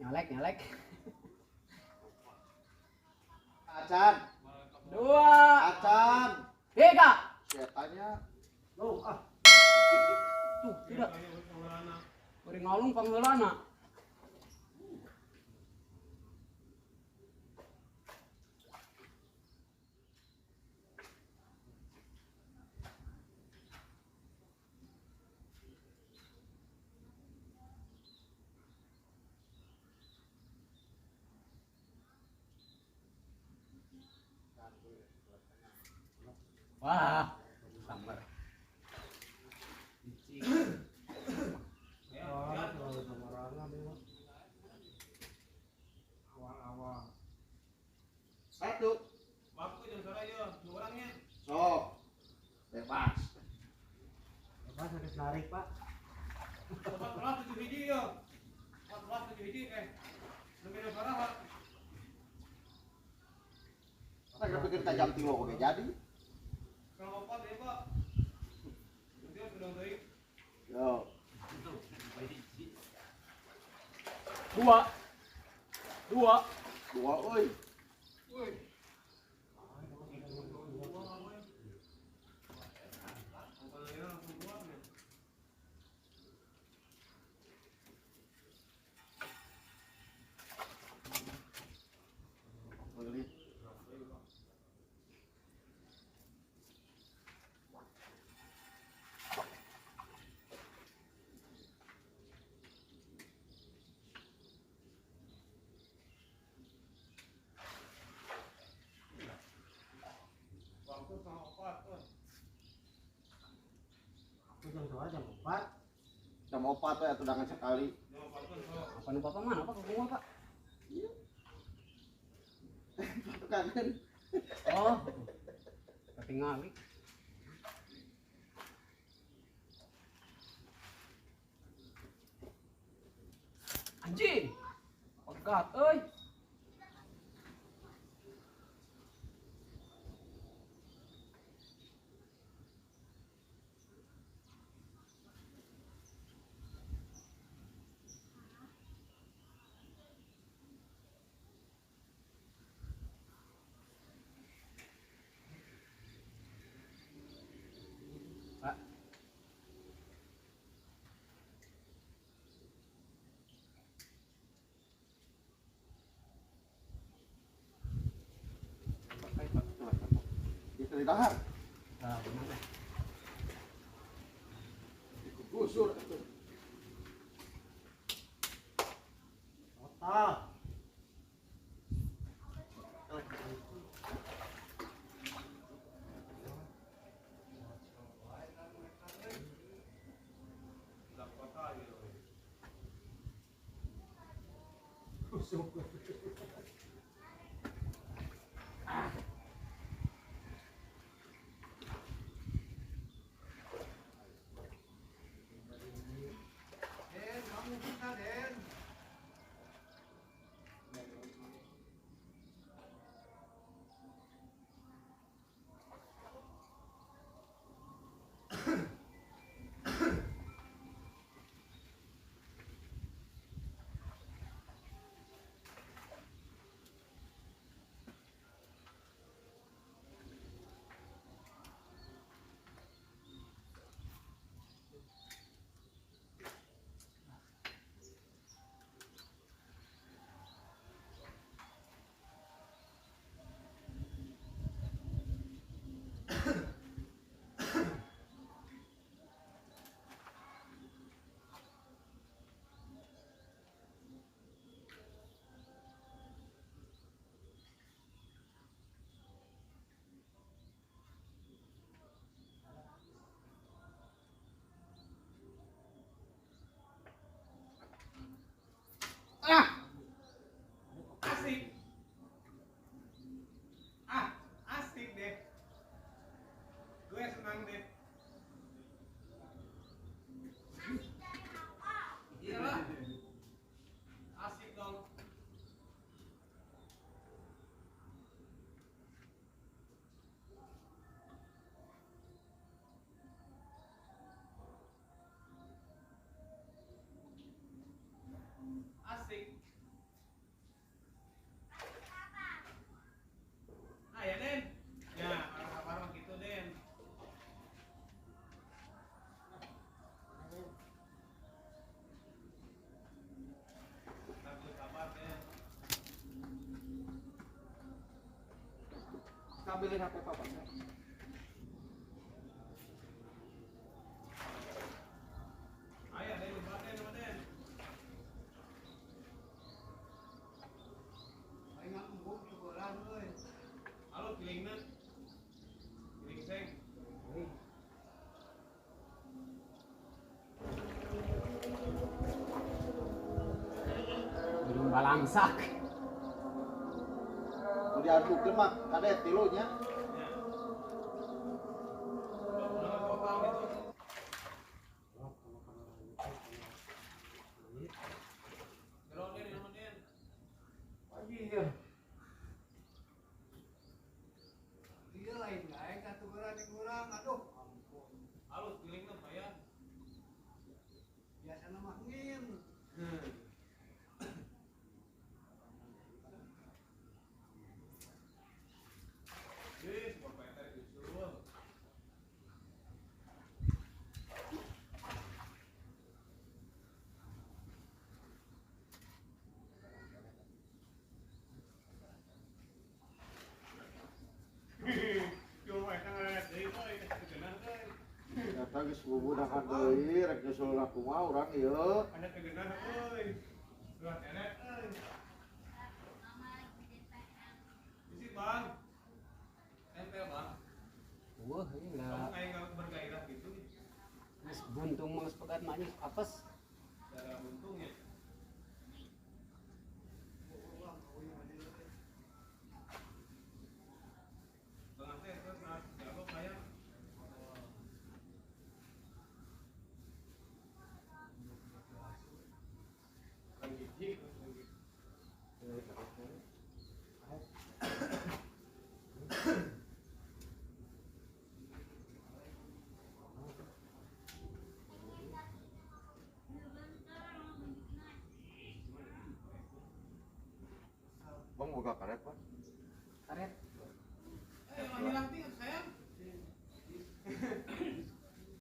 Nyalek, nyalek. Acan. 2. Acan. 3. Setannya. Loh, ah. Tuh, tidak. Beri ngalung pangheulana. Wah, sambar. Awal-awal. 1. Waktu jam sore yo, 2 orangnya. Sok. Bebas. Bebas harus narik, Pak. 14 7 hiji yo. 14 7 hiji Lebih parah, Pak. Saya pikir tajam 3 oke jadi. Kalau 4 ya, Pak. Nanti sudah baik. Yo. 2. 2. 2 euy. Woi. Jam 2, jam 4. Jam 4 we atuh dangan sekali. Apa nu Bapak mana Pak ke gua, Pak? Iya. Kangen. Oh. Ketingali. Anjing. Pegat euy. Dahar. Nah, gimana? Gusur atuh. Otak. Busuk. Ambilin HP papa. Ayah, dari Baten, Baten. Aing mah embung tuguran euy. Halo, kilingna. Kiling seng. Belum balangsak. Mau diaduk mah kadet tilunya. Ya. Udah total gitu. Jeronin, jeronin. Anjir. Iya lain aing katuguran yang urang aduh ampun. Halus kilingna payah. Biasana mah ngin. Ih, semua peter disuruh. Cuma eta ngaret deui euy, kegenah euy. Eta geus bubudakan deui rek nyusul kumaha urang ieu. Ada kegenah euy. Surat eret euy. Isi Bang. Tempel Bang. Wah, ini Kamu lah. kayak nggak bergairah gitu. Geus buntung mah geus pegat mah anjing apes. Darah buntung ya. Tengah teh terus nah jago kayak kan hiji terus lagi. Bang boga karet, Pak. Karet.